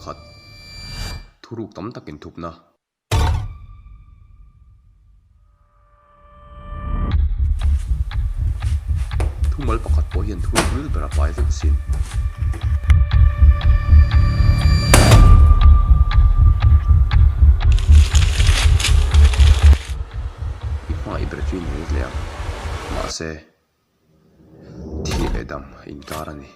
pakhat, thuruk tam tak inthupna. Thumal pakhat pawh hian thuruk ril ber a pai vek asin. I hmangaih ber chu i nei hle ang. Mahse, thih leh dam inkar a ni.